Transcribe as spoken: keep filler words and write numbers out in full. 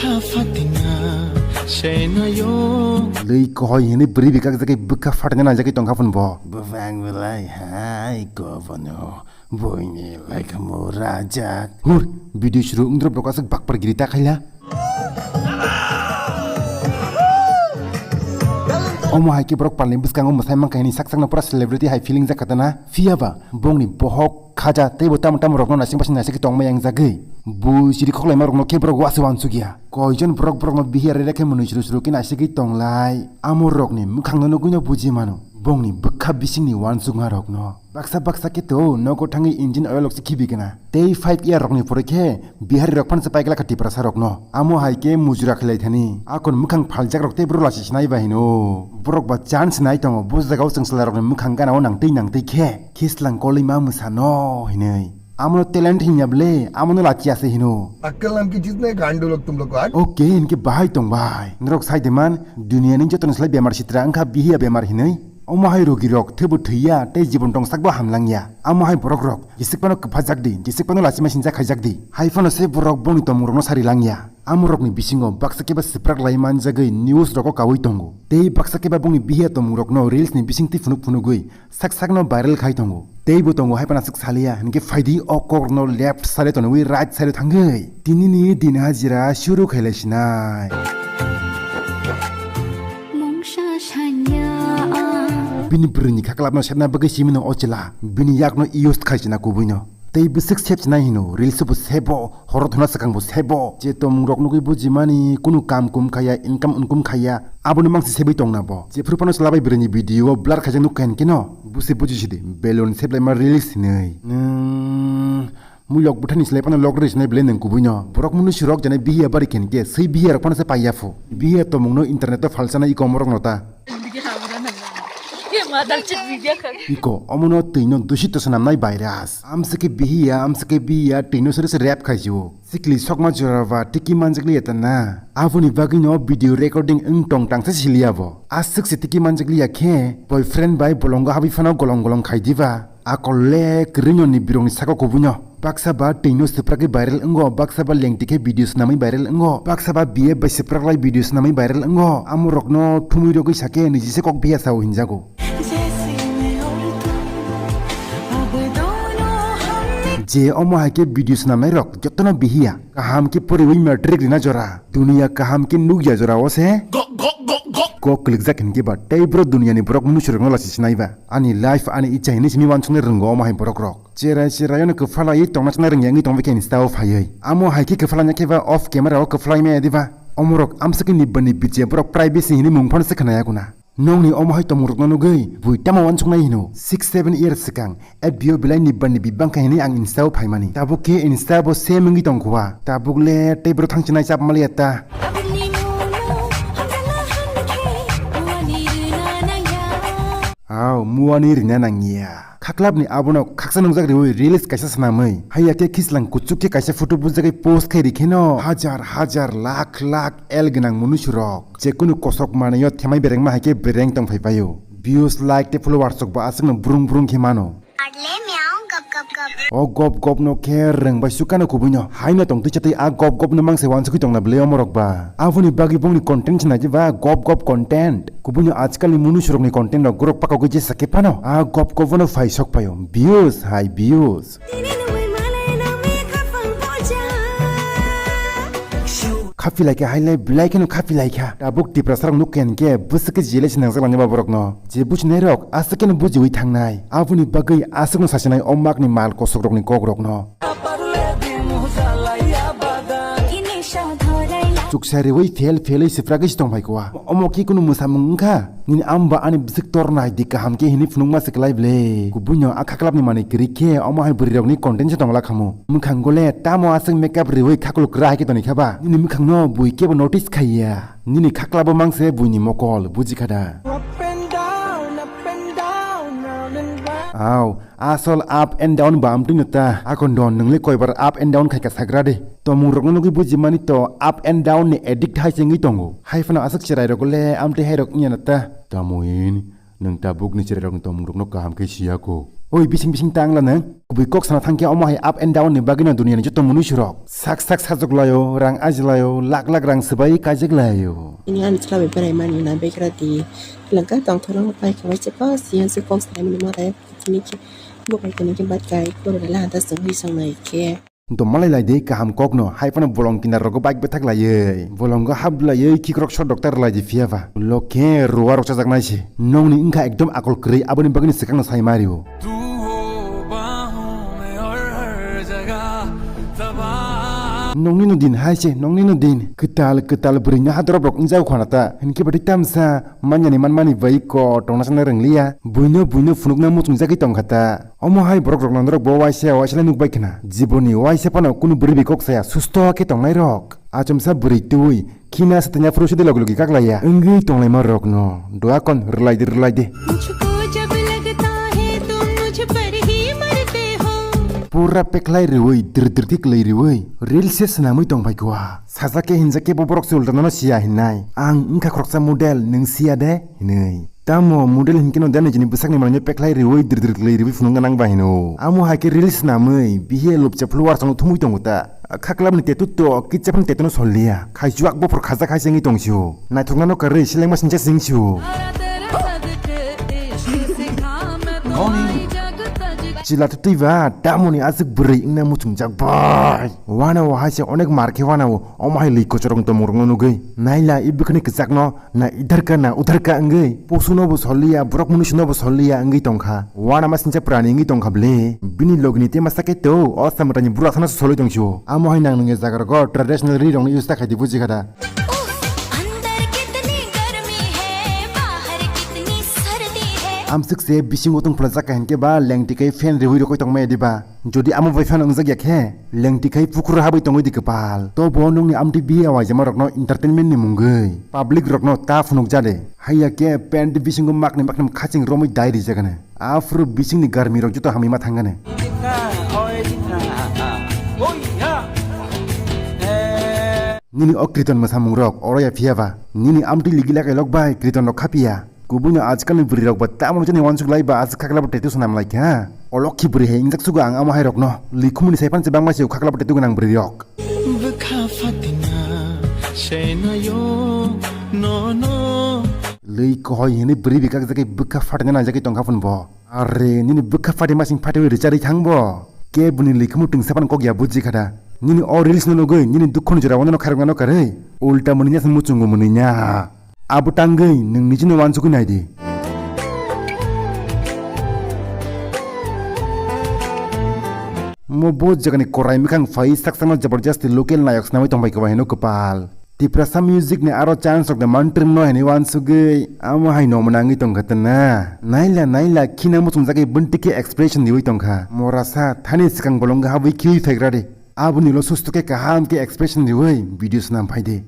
Fatina, senayo. Lei kohoi hini bwrwi bikak jagwi bwkha fatina naijagwi tongkha phun bo. Bwbang belai hai kobono. Boini laikhamo rajak. Hur, video shuru wngdrop rok aswk bakpar giri ta khaila. Omo hai khe borok palni bwskango mwsai mankha hini sak sakno pura celebrity hai feeling jak khatana. Phiya ba, bongni bohok, khaja, teibo tamo tamo rokno naising basing naising khe tongma yang jagwi. Bui chiri khoklaima rokno khe borok wasi wansukya. Koijon borok borokno bihia rere khe mwnwi suru suru khe naising khe tonglai. Amo rokni mwkhangno nugwino buji mano. Bongni bwkha bisingni wansukma rokno. Baksa baksa khe to nogo thangwi engine oil rok se khibi gana. Tei five year rokni pore khe Bihari rok phan se paigla kha Tiprasa rokno. Amo hai khe mujura khlai thani. Akon mwkhang phaljak rok tei bro lasi sinai ba hino. Borok ba chance nai tongo. Bo jaga o chwngsla rokni mwkhang gana o nang tei nang tei khe. Khislang kolima mwsano hinwi. Amono talent hinya ble, amono lachi ase hino. अक्ल नाम की चीज नहीं, गांडू लोग तुम लोग को आज. Oke, hinkhe bahai tong bai. Norok sai de man, duniya ni joto ni slai bemar sitra wngkha bihiya bemar hinwi. Omo hai rogi rok thebo thwiya tei jibon tong sakbo hamlangya. Amo hai borok rok jesik phano kwphajak di, jesik phano lachima sinjak khaijak di. Hai phano se borok bongni tomung rokno sari langya. Amo rokni bisingo baksa keba siprak lai manjagwi news rogo kaui tongo. Tei baksa keba bongni bihiya tomung rokno reels ni bising twi phunuk phunugwi sak sakno viral khai tongo. Teibo tongo hai phano aswk saliya, hinkhe phaidi o kok rokno left side o tonwi right side o thangwi. Tinini din hajira shuru khailai sinai. Mungsa sanya. Bini bwrwini khaklapno sepna bagwi simino o chwla. Bini yakno use khai sina kubuino. Tei bwswk sep sinai hino, reels bo sebo, horo thuna swkang bo sebo. Je tomung rok nugwi bujimani, kunu kam kum khaya, income unkum khaya, abono mangsi sebai tongna bo. Jephru phano chwla bai bwrwini video o blur khaijak nukha hinkhe no, busi buji sidi, balloon seplaima reels hinwi. Nwng muilok bwthani slai phano lok rwi sinai belai nwng kubuino. Borok mwnwi surok jani bihiya bari khe hinkhe, swi bihiya rok phano se paiya phu. Bihiya tomungno internet o phalsana iko omorokno ta. Iko, omono twino dusito swnamnai virus. Amswkhe bihiya, amswkhe bihiya, twino sori se rap khaisio. Sikli sokma jora ba tiki manjakliya ta na. Aboni bagwino video recording wng tong tangsa siliya bo. Aswk se tiki manjakliya khe, boyfriend bai bolongo habwi phano golong golong khai diba. Akol le kwrwino ni birokni saka kubuino. Baksa ba twino swprakgwi viral wngo, baksa ba lengti khe video swnamwi viral wngo, baksa ba B F bai swpraklai video swnamwi viral wngo. Amo rokno thumwi rogwi sakhe niji se kok biya sao hinjago. Je omo hai khe video swnamnai rok jotono bihiya. Kaham khe poriwi matric rina jora. Duniya kaham khe nukya jora o se. Kok klikjak hinkhe ba tei bro duniyani borok mwnwi surokno lasi sinai ba. Ani life ani icha hinwi simi wansuknai rwngo omo hai borok rok. Cherai cherai ono kwphalai tongna chana rwngya wngwi tongbai khe Insta o phaiwi. Amo hai khe kwphalai khe ba off camera o kwphalai maya diba? Omorok amswkhe nibba nibbi je borok privacy hinwi mung phano se khwnaya kuna. Nokni omo hai tongmung rokno nugwi bui tamo wansuknai hino? Six seven years swkang F B o belai nibba nibbi bangkha hinwi ang Insta o phaimani. Tabuk khe Insta bo same wngwi tongkha. Tabuk le tei bro thangchinai chap maliya ta. Aw, muani rina nangya. Khaklapni abono khaksa nungjak riwi reels kaisa swnamwi. Haiya khe khislang kuchuk khe kaisa photo bujagwi post khai rikheno hajar hajar lakh lakh el gwnang mwnwi surok. Jekunu kosok manwi o themai berengma hai khe bereng tongphai paio. Views, like tei followers rok bo aswkno brung brung khe mano. O gop gop no khe rwng bai sukano kubuino haino tong twi chatwi a gop gop no mangse wansukwi tongna bwlai omorok ba. Aboni bagwi bongni content se naidi ba gop gop content. Kubuino ajkal ni mwnwi surokni content rok gorok pakogwi jesa khe phano a gop gop no phai sok paio. Views hai views. Khapi lai kha hai lai belai kheno khapi lai kha. Tabuk Tiprasa rok nuk khe hinkhe bwswk khe jele se nangjak langya ba borok no. Je bujinai rok aswk kheno bujiwi thangnai. Aboni bagwi aswkno sachinai o makni mal kosok rokni kok rokno. Chuksa riwi fel felwi siphragwi se tongphai kha. Omo khe kunu mwsamung wngkha? Nini amba ani bwswk tornai di kaham khe hinwi phunukma se klai ble. Kubuino a khaklapni manwi kwrwi khe omo hai bwrwi rokni content se tongla khamu. Mwkhang gole tamo aswk makeup riwi khakluk kwra hai khe toni kha ba? Nini mwkhang no bui kebo notice khaiya. Nini khaklabo mangse buini mokol, buji kha da? Up and down, up and down, round and round. Aw, asol up and down ba amtwi no ta. Akon don nwngle koibar up and down khai ka sagra de. Tomung rokno nugwi bujimani to up and down ni addict hai se wngwi tongo. Hai phano aswk cherai rok le amtwi hai rok wngya na ta. Tamoin. Nwng tabukni cherairokni tongmungrokno kaham khe si ya kho. Oi bising bising ta wngla nwng. Kubui kok sana thangkhe omo hai up and down ni bagwino duniani joto munuisurok sak sak sajwk laio, rang aji laio, lak lak rang swbai kaijak laio. Ini ani chwla bai berai mani na begra di. Langka tongthorong pai khe waisa pa siyan se kok sanai mani ma dai. Tini ki bo bai tini ki bat kai koro la hada sung hi sung nai khe. Dom malai lai de kaham kokno, hai phano bolong kinar rogo bike bethak laiwi, bolongo hap laiwi khikrok sor doctor lai di phiya ba. Lokhe ruwa rok chajak nai se. Nongni wngkha ekdom akol kwrwi, aboni bagwino swkangno sai mario. Nongni no din hai se, nongni no din. Kwtal, kwtal bwrwi no hadorop rok wngjago khana ta. Hinkhe bwtwi tamsa, manyani manmani bai ko tongna sana rwngliya. Buino, buino phunukna muchungjagwi tongkha ta. Omo hai borok rokno norok bo waisa waisa le nukbai khna. Jiboni waisa phano kunu bwrwi bai kok saya susto khe tongnai rok. Achomsa bwrwi twi khina se tanya phuru sidi logi logi kaklaiya. Wngwi tonglaima rokno. Dua kon rwlai di rwlai di. मुझको जब लगता है तुम मुझ पर ही मरते हो। Pura pekhlai rwi dir dir khe klai rwi. Reels se swnamwi tongbai kua. Sajak khe hinjak khe bo borok se ulta nono siya hinnai. Ang wngkha khoroksa model, nwng siya de? Hinwi. Tamo model hinkhe no dani chini bwsakni manwi pekhlai riwi dir dir klai riwi phunukna nang ba hino. Amo hai khe reels swnamwi bihiya lupcha followers rokno thumwi tongo ta. Khaklabni tattoo to kitsa phano tattoo no solliya. Khaichuak bophor khajak hai se wngwi tongsio. Naithoknano karwi selengma singcha singsio. Chila twtwi ba tamoni aswk bwrwi wngna muchungjak bai. Wana o hai se onek mar khe wana o omo hai lwi kochorong tongmung rokno nugwi. Naila i bwkhani kwchakno. Na idhar ka na udhar ka wngwi, posu no bo soliya, borok munusu no bo soliya wngwi tongkha. Wana ma sincha prani wngwi tongkha bwle. Bini logini tema sakhe to, o samrani bura khana solwi tongsio. Amo hai nang nungya jaga rogo traditional ri rokno use ta khaidi buji khada. अंदर कितनी गर्मी है, बाहर कितनी सर्दी है। Amswk se bisingo tong phlajak ka hinkhe ba lengti kai fan riwi rokoi tongmaya diba. Jodi amo bai phano wngjak ya khe, lengti khai pukhur habwi tongwi di kwpal. To bo nokni amtwi biya waijama rokno entertainment ni mungwi, public rokno ta phunuk ja de. Haiya khe pant bisingo makni makni khaching romwi dai rijak hwne. Aphuru bisingni garmi rok joto hamwi ma thang hwne. Nini o kiriton mwsamung rok oro ya phiya ba, nini amtwi ligi lakai lok bai kiriton rok khapiya. Kubuino ajkalni bwrwi rok ba tamo jani wansuk lai ba aswk khaklabo tattoo swnam lai kha. O lokhi bwrwi hai ingjak sugo ang amo hai rokno. Likhumuni sai phan se bangma se khaklabo tattoo gwnang bwrwi rok. Bwkha fatina senayo no no. Lwi kohoi hini bwrwi bikak jagwi bwkha fatina nai jagwi tongkha phun bo. Are nini bwkha fatima sing fatwi richari thang bo. Ke bwni likhumu twngsa phan kok ya buji khada. Nini o reels no nugwi nini dukhoni jora wano khairok nano karwi. Ulta muni nya muchungo muni nya. Abo tangwi nwng nijino wansugwi nai di. Mo bo jagani korai mikhang phai saksano jabardasti local nayok swnamwi tongbai kwbai hino kwpal. Tiprasa music ni aro chance rok de mantrim no hini wansugwi amo hai no mwnangwi tongkha tana. Naila naila khina muchungjagwi bwntwi khe expression riwi tongkha. Morasa thani swkang bolong habwi khiwi phegra di. Aboni ulo susto khe kaham khe expression riwi video swnam phai di.